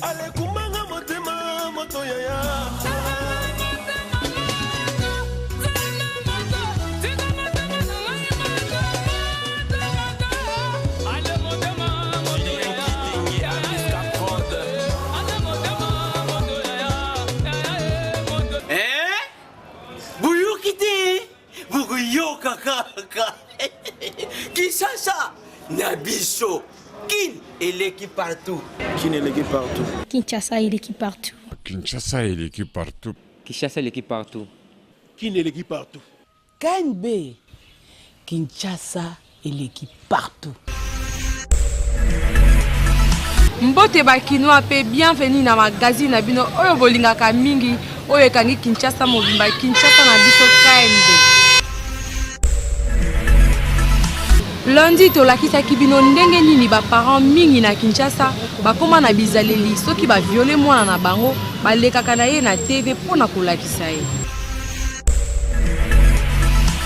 Alekumbanga motema moto yaya. Eh? Boyoki te bokoyoka kaka Kinshasa na biso Kin eleki partout. Kin eleki partout. Kinshasa eleki partout. Kinshasa eleki partout. Kinshasa eleki partout. Kin eleki partout. KNB Kinshasa eleki partout. Mbote ba kinois pe bienvenue na magazine na bino oyo bolingaka mingi oyo ekangi Kinshasa mobimba Kinshasa na biso KNB. Lundi tolakisaki bino ndenge nini ba parents mingi na Kinshasa bakoma na bizaleli soki ba viole mwana na bango balekaka na ye na TV mpo na kolakisa ye.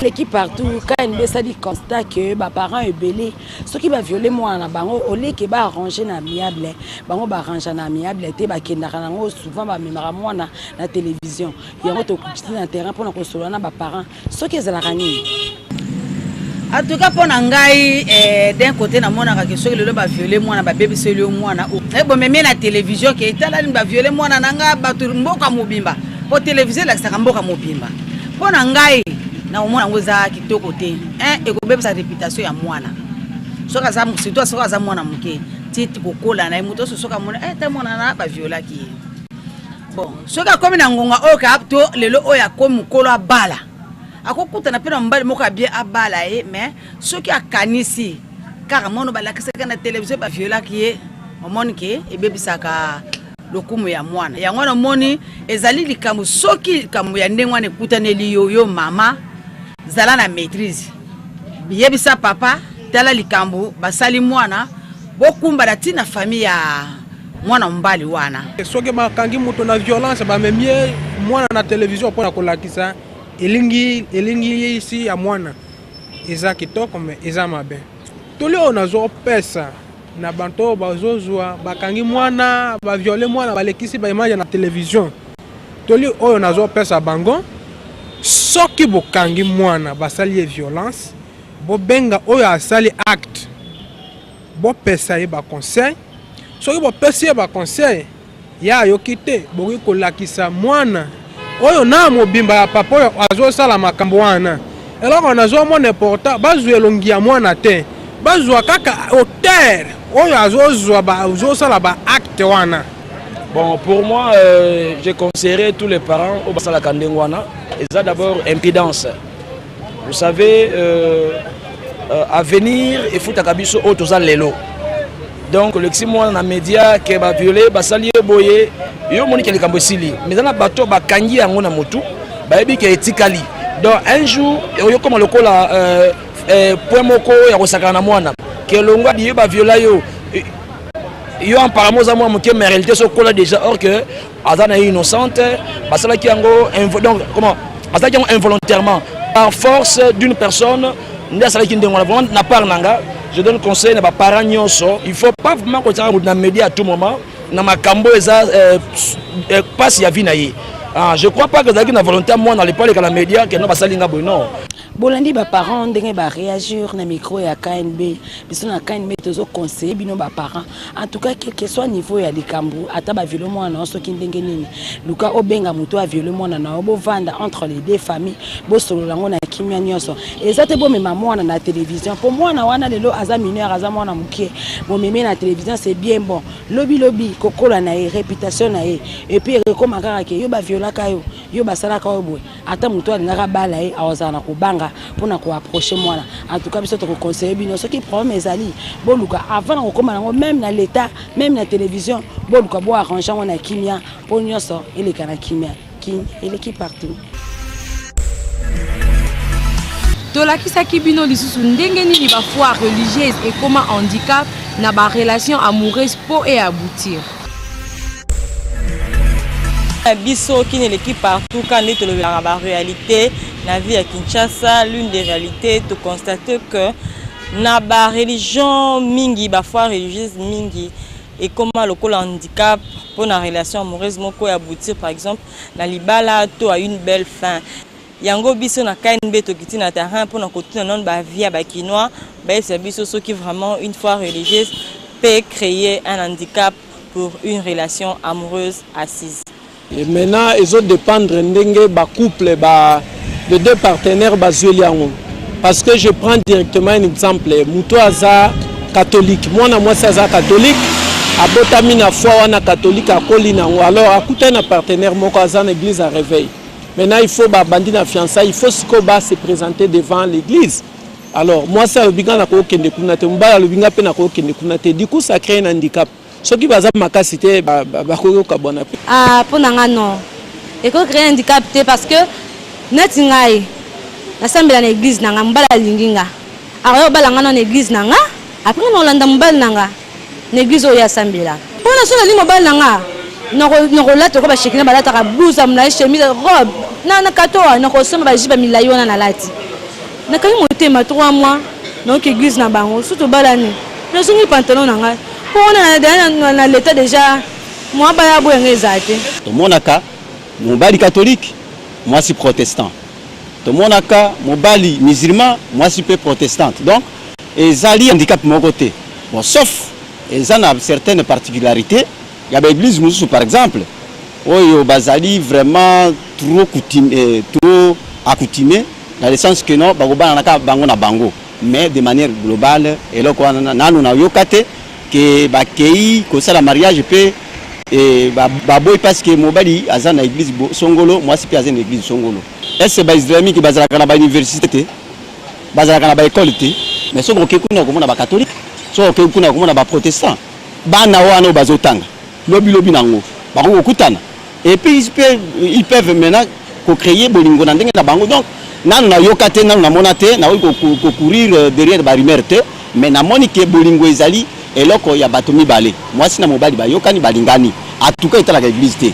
Eleki partout KNB esali constat que ba parents ebele soki ba viole mwana na bango au lieu que ba arranger na amiable bango ba arranger na amiable te bakendaka nango souvent bamemaka mwana na télévision yango tokiti na terrain mpona kosolola na ba parents soki ezalaka nini. En tout cas mpo na ngai eh, d'un côté namonaka ke soki lelo baviole mwana babebiseli yo mwana eh, bomemi na télévision ke etala nini baviole mwana na ngai bato mboka mobimba mpo télévision elakisaka mboka mobimba mpo na ngai nakomona yango eza kitoko te eh, ekobebisa réputation ya mwana soki aza surtout soki aza mwana moke ti kokola na ye moto nyonso soki amoni eh, ta mwana na baviolaki ye bon soki akomi na ngonga oyo ka to lelo oyo akomi mokolo abala akokutana mpe na mobali moko ya bien abala ye mais soki akanisi kaka mwana balakisaka na televizio baviolaki ye omoni ke ebebisaka lokumu ya mwana yango wana omoni ezali likambo soki likambo ya ndenge wana ekutaneli yo yo mama zala na maîtrise yebisa papa tala likambo basali mwana bokumbana ntina famille ya mwana mobali wana. Soki bakangi moto na violence bamemi ye mwana na television mpona kolakisa elingi elingisi ya mwana eza kitoko me eza mabe. Toli oyo nazopesa na bato oyo bazozwa bakangi mwana baviole mwana balekisi baimage na television, toli oyo nazopesa bango, soki bokangi mwana basali ye violence, bobenga oyo asali acte bopesa ye ba conseil. Soki bopesi ye ba conseil ye ayoki te, bokoki kolakisa mwana oyo na mobimba ya papa oyo azosala makambo wana. Eloko nazomona important, bazwa elongi ya mwana te, bazwa kaka auteur oyo azozwa azosala ba acte wana. Bon, pour moi, je conseillerais tous les parents au basalaka ndenge wana, eza d'abord impudence. Vous savez, avenir efutaka biso oyo toza lelo. Donc olekisi mwana na media ke baviole basali ye boye, yo omoni ke likambo esili, mais eza na bato bakangi yango na motu, bayebi ke etikali. Donc un jour oyokoma lokola point moko ya kosakana na mwana ke longwa yo baviola yo yo apparemment oza mwana moke, mais réalité so okola déjà, or que aza na ye innocente, basalaki yango donc comment basalaki yango involontairement par force d'une personne nde asalaki ndenge wana. Vraiment na part na nga, je donne conseil na baparent nyonso, il faut pas vraiment kotiaka moto na média à tout moment na makambo eza passe ya vie na ye. Ah, je crois pas que ezalaki na volonté mwana alepa aleka na média ke no basali nga boye, non. Bolandi baparent ndenge baréagir na micro ya KNB. Biso na KNB tozoconseille bino baparent, en tout cas quel que soit niveau ya likambo, ata baviole mwana na yo soki ndenge nini, luka obenga moto aviole mwana na yo, bovanda entre les deux familles, bosolola yango na kimia nyonso. Eza te bomema mwana na télévision mpo mwana wana lelo aza mineur, aza mwana moke, bomemi na télévision, c'est bien bon, lobi lobi kokola na ye, réputation na ye, et puis ekokoma kaka ke yo baviolaka yo, yo basalaka yo boye. Ata moto alingaka bala ye azala na kobanga mpona koapproche mwana. En tout cas biso tokoconseille bino, soki problème ezali, boluka avant na kokóma nango même na l'état, même na télévision, boluka boarrange yango na kimia mpo nyonso eleka na kimia. Kin eleki partout. Tolakisaki bino lisusu ndenge nini ba foi religieuse ekoma handicap na ba relation amoureuse mpo e aboutir. Na biso Kin eleki partout, ka nde tolobelaka ba réalité na vie ya Kinshasa. L'une des réalités toconstate que na ba religion mingi, ba foi religieuse mingi. ekoma lokola handicap mpo na relation amoureuse moko ya aboutir par exemple na libala to à une belle fin. Yango biso na KNB tokiti na terrain mpo na kotuna nano ba avis ya ba Kinois, bayebisa biso soki vraiment une foi religieuse peut créer un handicap pour une relation amoureuse assise. Et maintenant ezo dependre ndenge ba couple ba les deux partenaires bazueli yango parce que je prends directement un exemple moto aza catholique mwana mwasi aza catholique abotami na foi wana catholique akoli nango alors akutani na partenaire moko aza na église ya réveil. Maintenant il faut babandi na fiançailles, il faut sikoyo ba se présenter devant l'église. Alors mwasi alobi nga nakokende kuna te, mobali alobi nga mpe nakokende kuna te, du coup ça crée un handicap. Soki baza makasi te, bakoki kokabwana mpe. Ah, mpo na nga non, ekoki créer handicap te parce que neti ngai nasambela na église na nga, mobali alingi nga, akoya kobala nga na église na nga, après na kolanda mobali na nga na église oyo asambela. Mpona so nalingi mobali na nga, nakolata oko bashekina balataka blouse ya molai, chemise, robe na katoa, nakosomba bajiba milai wana nalati, nakangi motema 3 mois, naoki église na bango, so tobalani, nazongi pantalon na ngai mpo wana na leta déjà mwa baya boyanga eza te. Tomonaka mobali catholique, mwasi protestant, tomonaka mobali musulman, mwasi mpe protestante, donc ezali handicap moko te. Bon, sauf eza na certaines particularités ya baéglise mosusu, par exemple oyo bazali vraiment trop coutume, trop accoutumé, dans le sens que non, bakobana kaka bango na bango. Mais de manière globale, eloko wana nanu nayoka te ke bakei kosala mariage mpe baboyi parce que mobali aza na église songolo, mwasi mpe aza na église songolo. Ese baislamique bazalaka na bauniversité te, bazalaka na baécole te, mais soki okei kuna okomona bacatholique, soki okei kuna okomona baprotestant. Bana wana oyo bazotanga lobilobi nango bakoki kokutana et puis ils peuvent maintenant kocréer bolingo na ndenge na bango. Donc nanu nayoka te, nanu namona te, nakoki kocourir derrière barumeur te, mais namoni ke bolingo ezali eloko ya bato mibale, mwasi na mobali bayokani, balingani, atuka etalaka église te.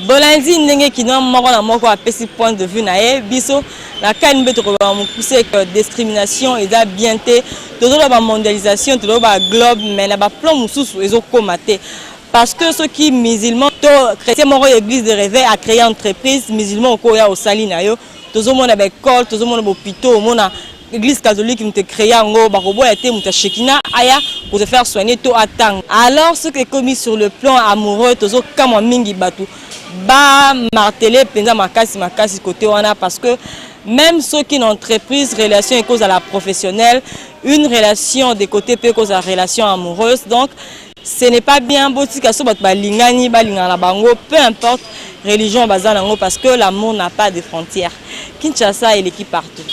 Bolandi ndenge kinois moko na moko apesi point de vue na ye. Biso na kani mpe tokoloba mokuse ke discrimination eza bien te. Tozoloba mondialisation, tozoloba globe, mais na baplan mosusu ezokóma te parce que soki musulman to chrétien moko église de réveil a créé entreprise, musulman okoya osali na yo. Tozomona baécole, tozomona bahôpitaux, omona église catholique moto ecréé yango, bakoboya te moto ashekina aya kose faire soigner to atanga. Alors soki ekomi sur le plan amoureux, tozokamwa mingi bato bamarteler mpenza makasi makasi côté wana, parce que même soki na entreprise relation ekozala professionnelle, une relation de côté mpe ekozala relation amoureuse, donc ce n'est pas bien. Botika so bato balingani, balingana na bango, peu importe religion baza nango, parce que l'amour n'a pas de frontières. Kinshasa eleki partout.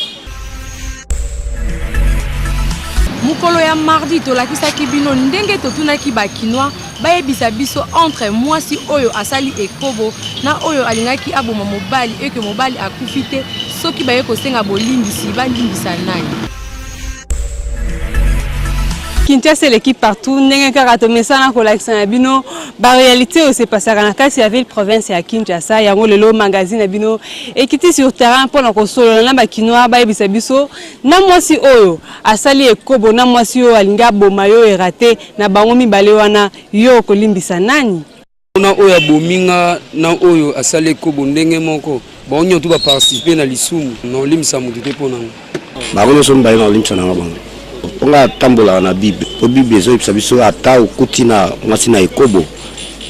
Mokolo ya mardi tolakisaki bino ndenge totunaki bakinois bayebisa biso entre mwasi oyo asali ekobo na oyo alingaki aboma mobali eke mobali akufi te, soki baye kosenga bolimbisi, balimbisa nani? Kinshasa eleki partout. Ndenge kaka tomesana kolakisa na bino baréalité oyo sepasaka na kati ya ville province ya Kinshasa, yango lelo magazine na bino ekiti sur terrain mpona kosolola na bakinois, bayebisa biso na mwasi oyo asali ekobo na mwasi oyo alingi aboma yo eraté. Na bango mibale wana, yo okolimbisa nani? Na oyo abomi nga na oyo asali ekobo ndenge moko, bango nyonso baparticipe na lisumu. Na olimbisa motu te mpo nango. Bango nyonso mibale na olimbisa nanga bango, mpo nga atambolaka na Bible, mpo Bible ezoyebisa biso ata okuti na mwasi na ekobo,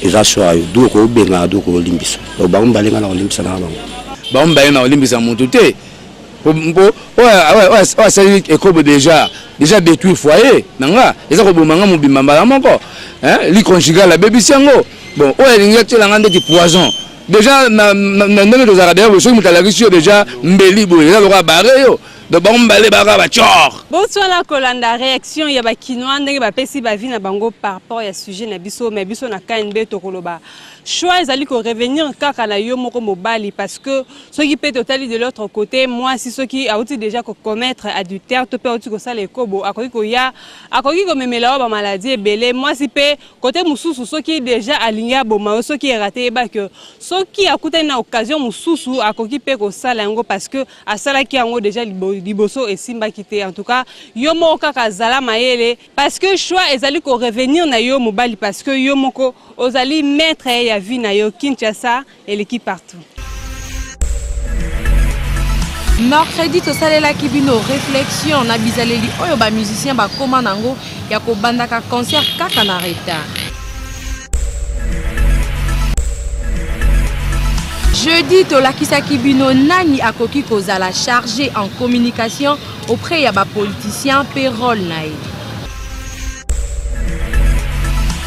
eza choix yo du okobengana du okolimbisa. Donc bango mibale nga na kolimbisa nanga bango. Bango mibale na kolimbisa motu te, mpo oyo asali ekobo déjà détruire foyer na nga, eza koboma nga mobimba mbala moko, lit conjugal abebisi yango. Bon, oyo alingi atiela nga ndeti poison déjà, na ndenge tozalaka deja boye, soki moto alakisi yo déjà mbeli boye, eza lokola bare yo. Donc bango mibale baka batior. Boswana kolanda réaction ya bakinois ndenge bapesi baavis na bango par rapport ya sujet na biso. Mais biso na KNB tokoloba choix ezali korevenir kaka na yo moko mobali, parce que soki mpe totali de l'autre côté, mwasi soki auti déjà kocommettre adultère to mpe auti kosala ekobo, akoki koya, akoki komemela yo bamaladi ebele. Mwasi mpe côté mosusu, soki déjà alingi aboma yo, soki eraté, yeba ke soki akutani na occasion mosusu, akoki mpe kosala yango parce que asalaki yango déjà liboso. liboso esimbaki te. En tout cas, yo moko kaka zala mayele parce que choix ezali ko revenir na yo mobali parce que yo moko ozali maitre ya vie na yo. Kinshasa eleki partout. Mercredi tosalelaki bino reflexion na bizaleli oyo ba musiciens bakoma nango ya kobandaka concert kaka na retard. Jeudi tolakisaki bino nani akoki kozala charge en communication auprès ya ba politiciens mpe role na ye.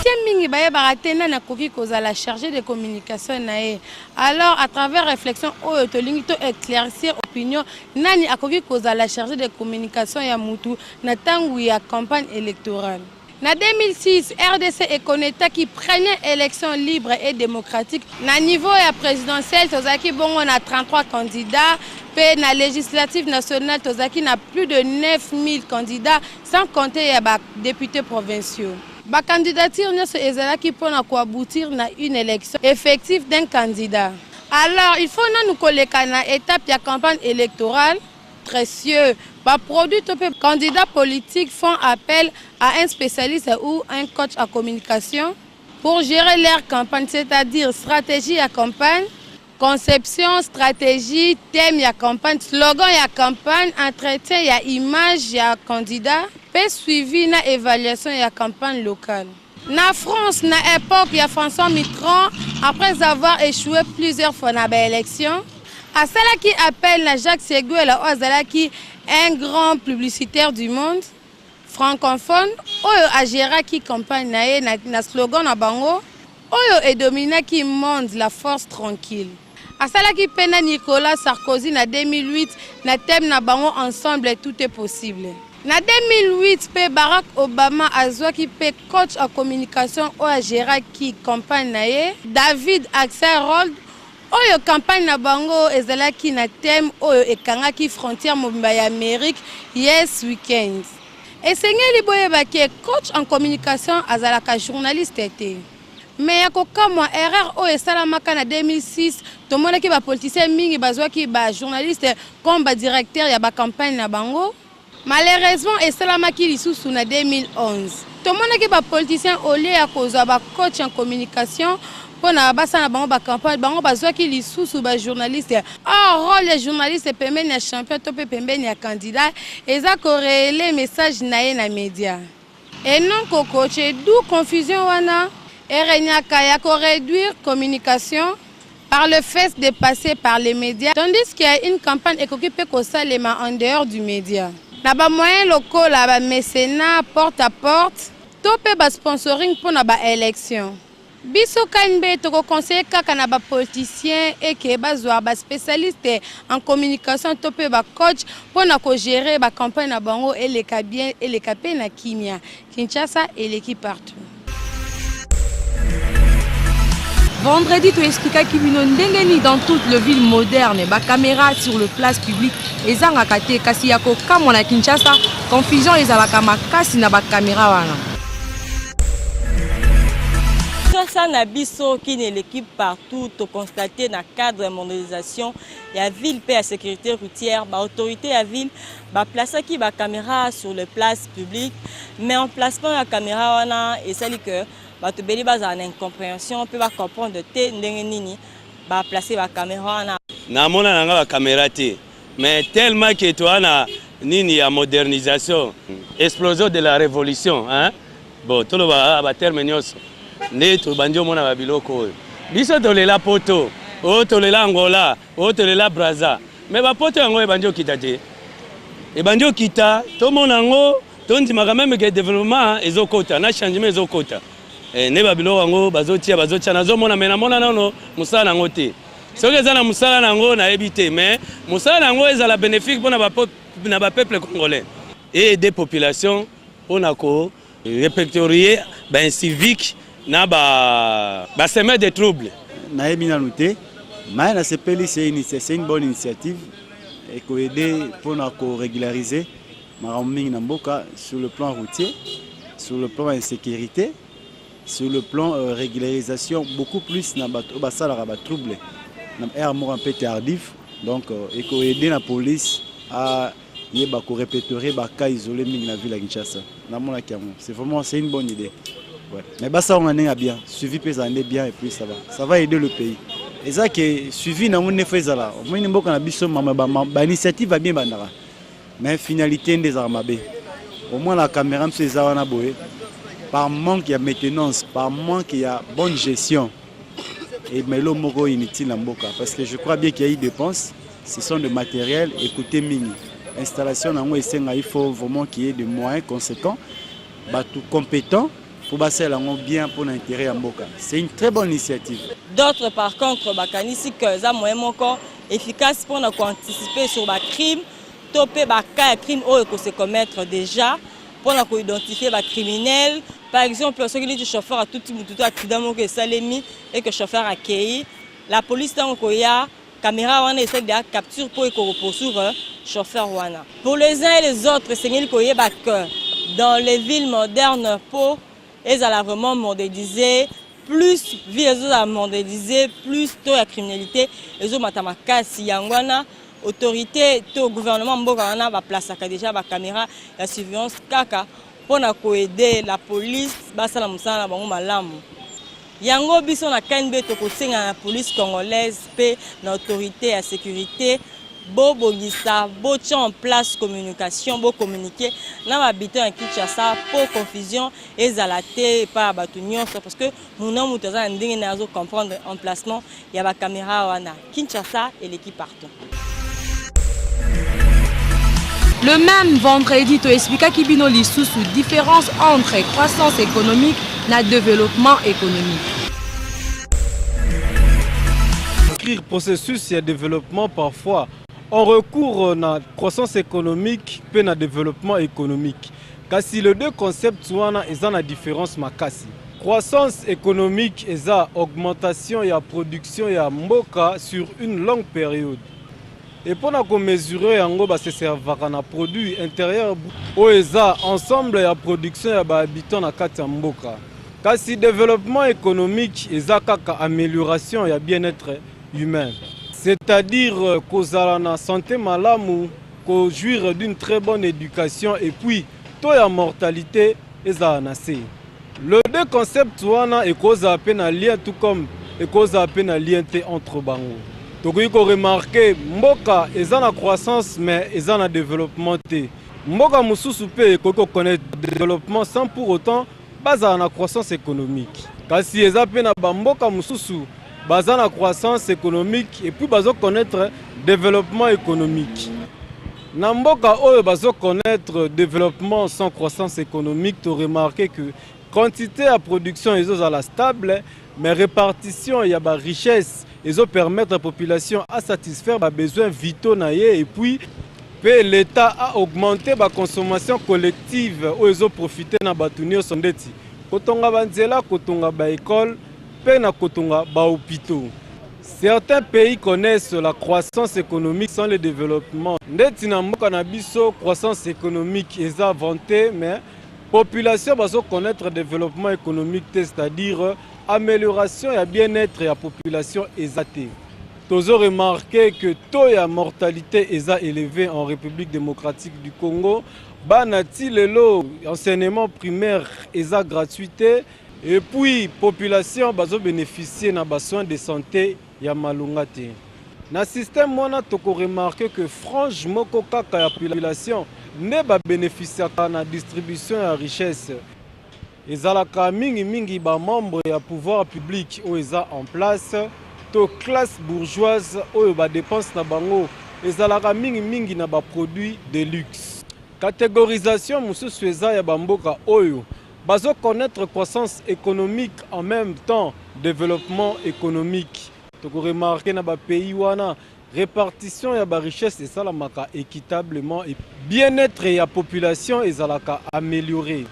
Te mingi bayebaka te nani akoki kozala charge de communication na ye. Alors à travers reflexion oyo tolingi to eclaircir opinion nani akoki kozala charge de communication ya mutu na tango ya campagne electorale. Na 2006, rdc e connaitaki première election libre et democratique. Na niveau ya presidentielle, tozalaki bongo na 33 candidats mpe na legislative nationale tozalaki na plus de 9000 candidats sans compter ya ba deputes provinciaux. Ba candidatures nionso ezalaki mpo na ko aboutir na une election effective d'un candidat. Alors, il faut nanu koleka na etape ya campagne electorale. Precieux, ba produits to mpe candidats politiques font appel à un specialiste ou un coach en communication pour gerer leur campagne, c'est-à-dire strategie ya campagne, conception, strategie, thème ya campagne, slogan ya campagne, entretien ya image ya candidat mpe suivi na evaluation ya campagne locale. Na France, na epoque ya François Mitterrand, après avoir echoue plusieurs fois na ba elections, asalaki appel na Jacques Seguela oyo azalaki un grand publicitaire du monde francophone oyo a geraki campagne na ye na slogan na bango oyo e dominaki monde la force tranquille. Asalaki mpe na Nicolas Sarkozy na 2008 na thème na bango Ensemble tout est possible. Na 2008 mpe Barack Obama azwaki mpe coach en communication oyo a geraki campagne na ye, David Axelrod, oyo campagne na bango ezalaki na thème oyo ekangaki frontière mobimba ya Amerique, Yes We Can. Esengeli boyeba ke coach en communication azalaka journaliste te. Mais ya kokamwa, erreur oyo esalamaka na 2006, tomonaki ba politiciens mingi bazuaki ba journalistes comme ba directeurs ya ba campagnes na bango. Malheureusement, esalamaki lisusu na 2011. Tomonaki ba politiciens au lieu ya kozua ba coachs en communication mpo na basala na bango ba campagnes, bango bazuaki lisusu ba journalistes. Or, role ya journaliste pembeni ya champion to mpe pembeni ya candidat eza ko relayer message na ye na media. Et non ko coacher d'où confusion wana e regnaka ya ko reduire communication par le fait de passer par les medias tandis que une campagne ekoki pe kosalema en dehors du media na ba moyens lokola ba mecenat, porte à porte to pe ba sponsoring pona ba elections. Biso KNB toko conseiller kaka na ba politiciens et que bazua ba specialistes en communication to pe ba coach pona ko gerer ba campagnes na bango eleka bien eleka pe na kimia. Kinshasa eleki partout. Vendredi to explikaki bino ndenge nini dans toute le ville moderne ba camera sur le place publique ezangaka te kasi ya kokamwa na Kinshasa confusion ezalaka makasi na ba camera wana. Kinshasa na biso kin eleki partout to constate na cadre ya modernisation ya ville mpe ya sécurité routière ba autorité ya ville ba placaki ba caméra sur les places publiques mais emplacement ya caméra wana esali que bato ebele bazala na incompréhension mpe ba comprendre te ndenge nini ba place ba caméra wana. Namona na nga ba caméra te mais tellement que toa na nini ya modernisation explosion de la révolution hein? Bon toloba ba terme nyonso nde tobandi omona ba biloko oyo biso tolela poto oyo tolela Angola oyo tolela Brazza mais bapoto yango ebandi okita te ebandi okita tomona yango tondimaka meme ke développement ezokota na changement ezokota eh, nde babiloko yango bazotia bazotia nazomona me namona nano mosala nango te soki eza na mosala nango nayebi te mais mosala nango ezala bénéfique mpona na bapeuple congolais et aider population mpona ko répertorier baincivique na basemeur de trouble. Nayebi nanu te mais nasepeli, c'est une bonne initiative ekoaider mpona korégulariser makambo mingi na mboka sur le plan routier, sur le plan insécurité, sur le plan régularisation beaucoup plus na bato oyo basalaka batrouble na aire moko un peu tardif. Donc ekoaider na police à Yeba ko répertorier ba cas isolés mingi na ville ya Kinshasa. Namonaki yango. C'est vraiment c'est une bonne idée. Ouais. Mais basala yango na ndenge ya bien. Suivi mpe ezala nde bien et puis ça va. Ça va aider le pays. Eza ke suivi nango nde faut ezala. Omoni mboka na biso mama ba, ba initiative ya bien ebandaka. Mais finalité nde ezalaka mabe. Au moins la caméra mosusu eza wana boye par manque ya maintenance, par manque ya bonne gestion et melo moko inutile na mboka parce que je crois bien qu'il y a eu dépenses, ce sont de matériel écoutez mingi. Installation nango esenga il faut vraiment qu'il y ait des moyens conséquents, bato compétents pour basala yango bien pour l'intérêt ya mboka. C'est une très bonne initiative. D'autres par contre bakanisi que eza moyen moko efficace mpona koanticiper sur bacrime to mpe bacas ya crime oyo ekose commettre déjà, mpona koidentifier bacriminel. Par exemple, soki neti chauffeur atuti mutu to accident moko esalemi et que chauffeur akei, la police ntango koya, caméra wana esali deya capture mpo ekokopoursuivre chauffeur wana. Pour les uns et les autres, esengeli koyeba que dans les villes modernes, mpo ezala vraiment modernisé, plus ville ezozala modernisé, plus taux ya criminalité ezomata makasi. Yango wana autorité to gouvernement mboka wana baplaçaka déjà bacaméra ya surveillance kaka mpona koaider la police basala mosala na bango malamu. Yango biso na KNB tokosenga na police congolaise mpe na autorité ya sécurité, bobongisa, botia en place communication, bocommuniquer na bahabitant ya Kinshasa mpo confusion ezala te epai ya bato nyonso, parce que muna moto aza na ndenge na ye azocomprendre emplacement ya bacaméra wana. Kinshasa eleki partout. Le même vendredi, toexpliquaki bino lisusu différence entre croissance économique na développement économique. Écrire processus ya développement, parfois on recourt na croissance économique mpe na développement économique, kasi le deux concepts wana eza na différence makasi. Croissance économique eza augmentation ya production ya mboka sur une longue période e mpona komesurer yango, baseservaka na produit intérieur oyo eza ensemble ya production ya bahabitant na kati ya mboka. Kasi développement économique eza kaka amélioration ya bien-être humain, c'est-à-dire kozala na santé malamu, kojouir d'une très bonne éducation et puis taux ya mortalité ezala na se. Le deux concepts wana ekozala mpe na lien, tout comme ekozala mpe na lien te entre bango. Tokoki koremarquer mboka eza na croissance mais eza na développement te. Mboka mosusu mpe ekoki koconnaître développement sans pour autant bazala na croissance économique. Kasi eza mpe na bamboka mosusu baza na croissance économique et puis bazoconnaître développement économique. Na mboka oyo bazoconnaître développement sans croissance économique, toremarquer que quantité ya production ezozala stable, mais répartition ya barichesse ezopermettre population à satisfaire babesoins vitaux na ye et puis mpe l'État a augmenté baconsommation collective oyo ezoprofiter na bato nyonso, ndeti kotonga banzela, kotonga baécole mpe na kotonga bahôpitaux. Certains pays connaissent la croissance économique sans le développement. Ndeti na mboka na biso, croissance économique eza vantée, mais population bazoconnaître développement économique te, c'est-à-dire amélioration ya bien-être ya population eza te. Tozo remarquer que taux ya mortalité eza élevé en République démocratique du Congo. Bana ti lelo enseignement primaire eza gratuité et puis population bazobénéficier na basoins de santé ya malonga te. Na système wana, tokoremarquer que frange moko kaka ya population nde babénéficiaka na distribution ya richesse. Ezalaka mingimingi bamembre ya pouvoir public oyo eza en place to classe bourgeoise oyo badépenses na bango ezalaka mingimingi na baproduit de luxe. Catégorisation mosusu eza ya bamboka oyo bazoconnaître croissance économique en même temps développement économique. Tokoremarquer na bapays wana, répartition ya barichesse esalamaka équitablement et bien-être ya population ezalaka amélioré.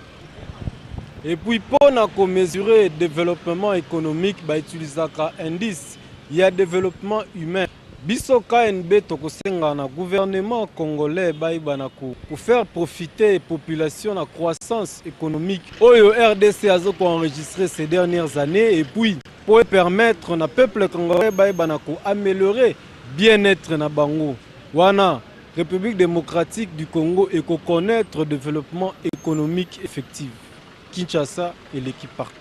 Et puis, mpona komesurer développement économique, bautilisaka indice ya développement humain. Biso KNB tokosenga na gouvernement congolais bayeba na kofaire profiter population na croissance économique oyo RDC azokoenregistrer ces dernières années et puis po permettre na peuple congolais bayeba na koaméliorer bien-être na bango wana. République démocratique du Congo ekoconnaître développement économique effectif. Kinshasa eleki partout.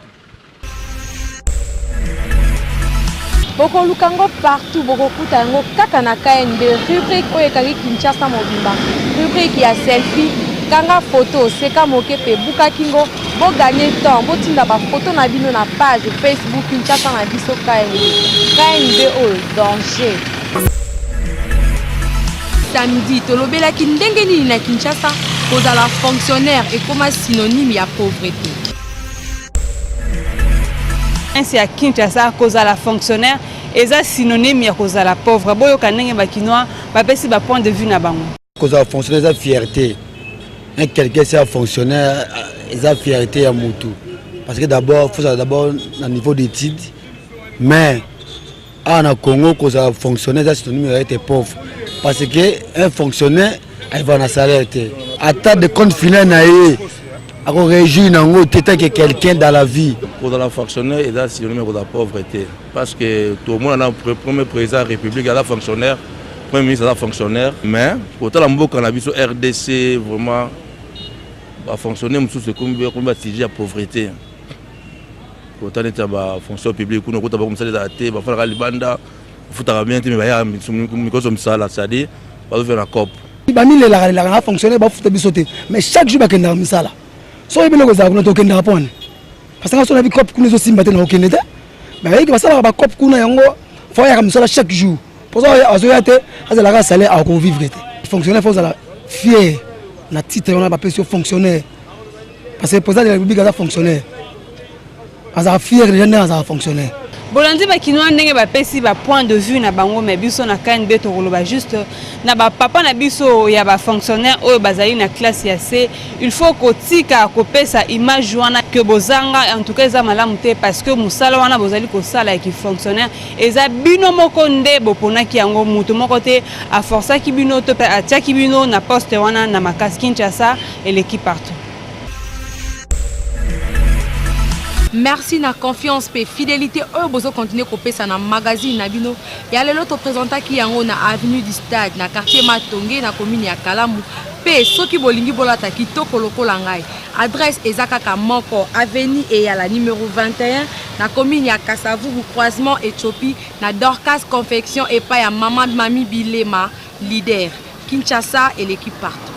Bokoluka yango partout, bokokuta yango kaka na KNB, rubrique oyo ekangi Kinshasa mobimba, rubrique ya selfie, kanga photo, seka moke pe buka kingo, bo gagner temps, botinda ba photo na bino na page Facebook Kinshasa na biso KNB. KNB oyo danger. Samedi, tolobelaki ndenge nini na Kinshasa kozala fonctionnaire ekoma synonyme ya pauvrete. Province ya Kinshasa kozala fonctionnaire eza synonyme ya kozala pauvre. Boyoka ndenge ba kinois bapesi ba point de vue na bango. Kozala fonctionnaire eza fierté. Un quelqu'un c'est un fonctionnaire eza fierté ya mutu. Parce que d'abord faut d'abord na niveau d'études mais awa na Congo kozala fonctionnaire eza synonyme ya être pauvre parce que un fonctionnaire ayeba na salaire te ata de compte final na ye ako réjouir nango te tant que quelqu'un dans la vie. Kozala fonctionnaire eza synonyme ya kozala pauvre te parce que tomona na premier président ya république aza fonctionnaire, premier ministre aza fonctionnaire, mais kotala mboka na biso RDC vraiment ba fonctionnaire mosusu ekomi ba sujet ya pauvreté. Kota neti ya ba fonction publique kuna okota bango mosala ezala te, bafandaka libanda, bafutaka bien te, mais bayaka mikoso misala, c'est-à-dire bazofela na cope. Bamilelaka lelaka na fonctionnaire bafuta biso te, mais chaque jour bakendaka misala. Soki oyebi eloko ezala kuna tokendaka mpo wana parce que nga soki nayebi cope kuna ezosimba te nakokende te. Mais bayiki basalaka ba cope kuna yango fo ayaka misala chaque jour mpo azoya te azalaka salaire akovivre te. Fonctionnaire fo ozala fier na titre wana bapesi yo fonctionnaire. Parce que président de la République aza fonctionnaire. Azala fier déjà ndenge azala fonctionnaire. Bolandi ba kinois ndenge bapesi ba point de vue na bango, mais biso na KNB tokoloba juste na ba papa na biso ya ba fonctionnaire oyo bazali na classe ya C, il faut kotika kopesa image wana que bozanga, en tout cas eza malamu te parce que mosala wana bozali kosala ya ki fonctionnaire eza bino moko nde boponaki yango, moto moko te aforsaki bino to pe atiaki bino na poste wana na makasi. Kinshasa eleki partout. Merci na confiance pe fidelite oyo bozo continuer kopesa na magazine na bino ya lelo. To presentaki yango na avenue du stade na quartier Matonge na commune ya Kalamu. Pe soki bolingi bolata kitoko lokola ngai, adresse eza kaka moko, avenue Eyala numero 21 na commune ya Kasavubu, croisement Ethiopie na Dorcas Confection epai ya maman Mami Bilema leader. Kinshasa eleki partout.